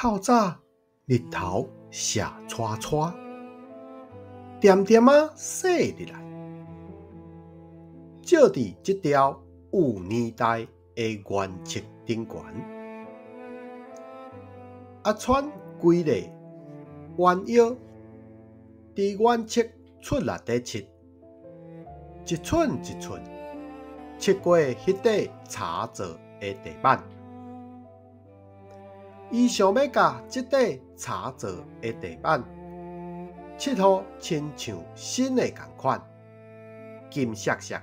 透早日頭射斜斜，恬恬仔洗入來，照佇這條有年代的原漆頂懸。阿川規个彎腰，佇原漆出力咧拭，一寸一寸拭過彼塊柴做的地板。伊想欲共這塊柴做的地板拭予親像新的仝款，金閃閃。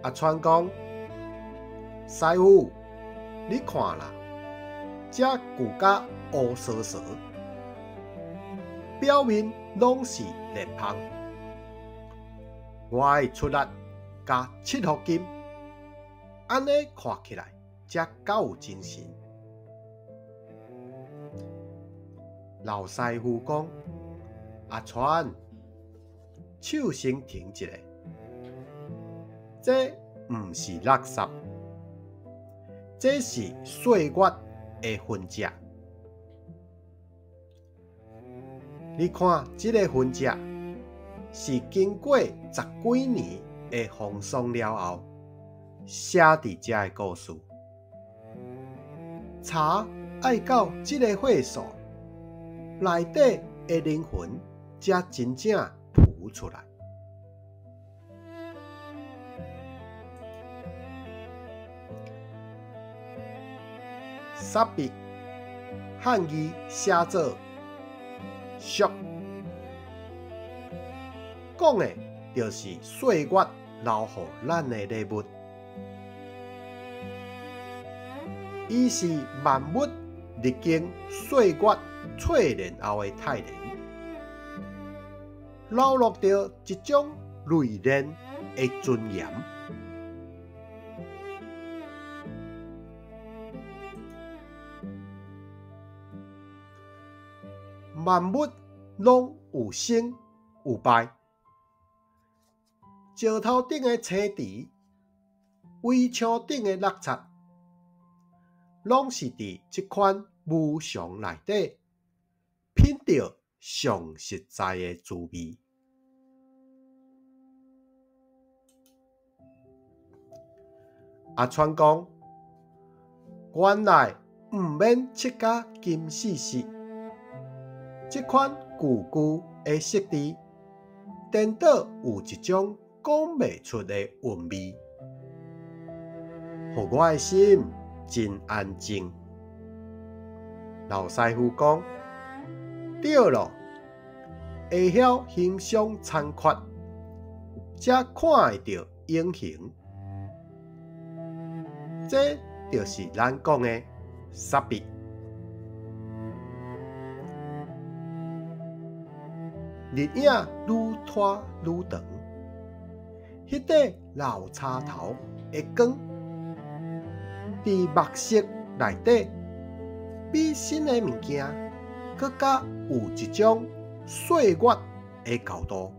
阿川講：師傅，你看啦，這舊甲烏趖趖，表面攏是裂縫。我愛出力共拭予金，按呢看起來才較有精神。老師傅講：阿川，手先停一下，這毋是垃圾，這是歲月的痕跡。你看這个痕跡，是經過十幾年的風霜了後，寫佇這的故事。茶愛到這个歲數，內底的靈魂才真正浮出來。殺筆，漢字寫做俗，講的就是歲月留予咱的禮物。伊是萬物歷經歲月淬煉後的泰然，流露著一種內斂的尊嚴。萬物攏有成有敗，石頭頂的青苔，圍牆頂的落漆，攏是佇這款無常內底品著上實在的滋味。阿川講：原來毋免拭甲金絲絲，這款舊舊的色調，顛倒有一種講袂出的韻味，予我的心真安靜。老師傅講：對囉，會曉欣賞殘缺，才看會著永恆。這就是咱講的殺筆。日影愈拖愈長，彼塊老柴頭的光，佇墨色內底，比新的物件閣較有一種歲月的厚度。